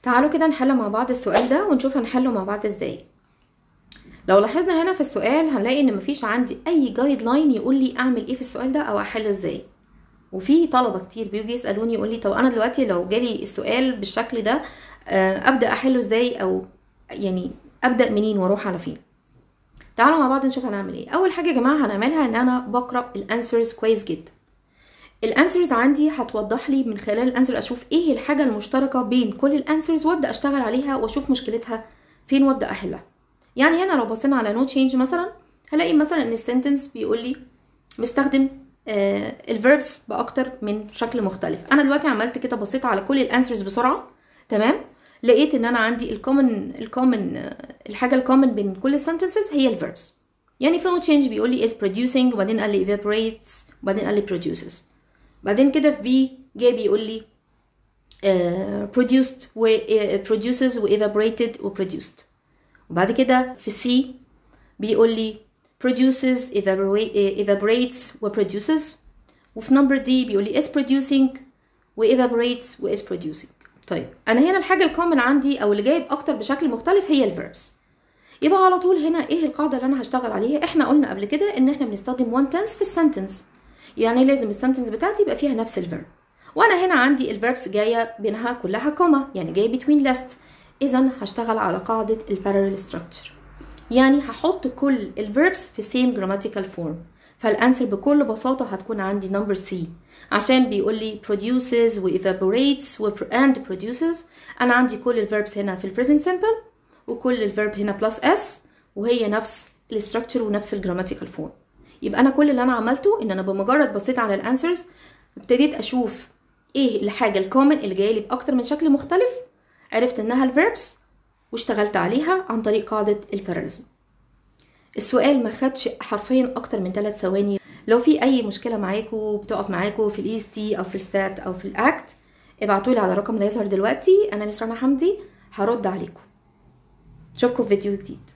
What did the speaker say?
تعالوا كده نحل مع بعض السؤال ده ونشوف هنحله مع بعض ازاي. لو لاحظنا هنا في السؤال هنلاقي ان مفيش عندي اي guideline يقول لي اعمل ايه في السؤال ده او احله ازاي. وفي طلبه كتير بيجوا يسالوني يقول لي طب انا دلوقتي لو جالي السؤال بالشكل ده ابدا احله ازاي، او يعني ابدا منين واروح على فين. تعالوا مع بعض نشوف هنعمل ايه. اول حاجة يا جماعة هنعملها ان انا بقرا ال answers كويس جدا. ال answers عندي هتوضح لي من خلال ال answer اشوف ايه الحاجة المشتركة بين كل ال answers وابدا اشتغل عليها واشوف مشكلتها فين وابدا احلها. يعني هنا لو بصينا على no change مثلا هلاقي مثلا ان ال sentence بيقول لي مستخدم ال verbs باكتر من شكل مختلف. انا دلوقتي عملت كده، بصيت على كل ال answers بسرعة، تمام، لقيت ان انا عندي ال common الحاجة ال common بين كل ال sentences هي ال verbs. يعني في no change بيقول لي is producing، وبعدين قال لي evaporates، وبعدين قال لي produces. بعدين كده في B جاي بيقول لي produced و produces و evaporated و produced. وبعد كده في C بيقول لي produces، evaporates و produces. وفي number D بيقول لي is producing و evaporates و is producing. طيب انا هنا الحاجة ال common عندي او اللي جايب اكتر بشكل مختلف هي ال verbs. يبقى على طول هنا ايه القاعدة اللي انا هشتغل عليها؟ احنا قلنا قبل كده ان احنا بنستخدم one tense في ال sentence، يعني لازم ال sentence بتاعتي يبقى فيها نفس ال verb. وانا هنا عندي ال verbs جاية بينها كلها comma، يعني جاية between list. اذا هشتغل على قاعدة ال parallel structure، يعني هحط كل ال verbs في same grammatical form. فال answer بكل بساطة هتكون عندي number C، عشان بيقول لي produces و evaporates و and produces. انا عندي كل ال verbs هنا في ال present simple وكل ال verb هنا plus s، وهي نفس ال structure ونفس ال grammatical form. يبقى انا كل اللي انا عملته ان انا بمجرد بصيت على ال answers ابتديت اشوف ايه الحاجة ال common اللي جاية لي باكتر من شكل مختلف، عرفت انها ال verbs واشتغلت عليها عن طريق قاعدة ال parallelism. السؤال ما خدش حرفيا اكتر من 3 ثواني. لو في اي مشكلة معاكم بتقف معاكم في ال EST او في ال SAT او في ال ACT ابعتولي على الرقم اللي يظهر دلوقتي. انا مس رنا حمدي هرد عليكم. اشوفكم في فيديو جديد.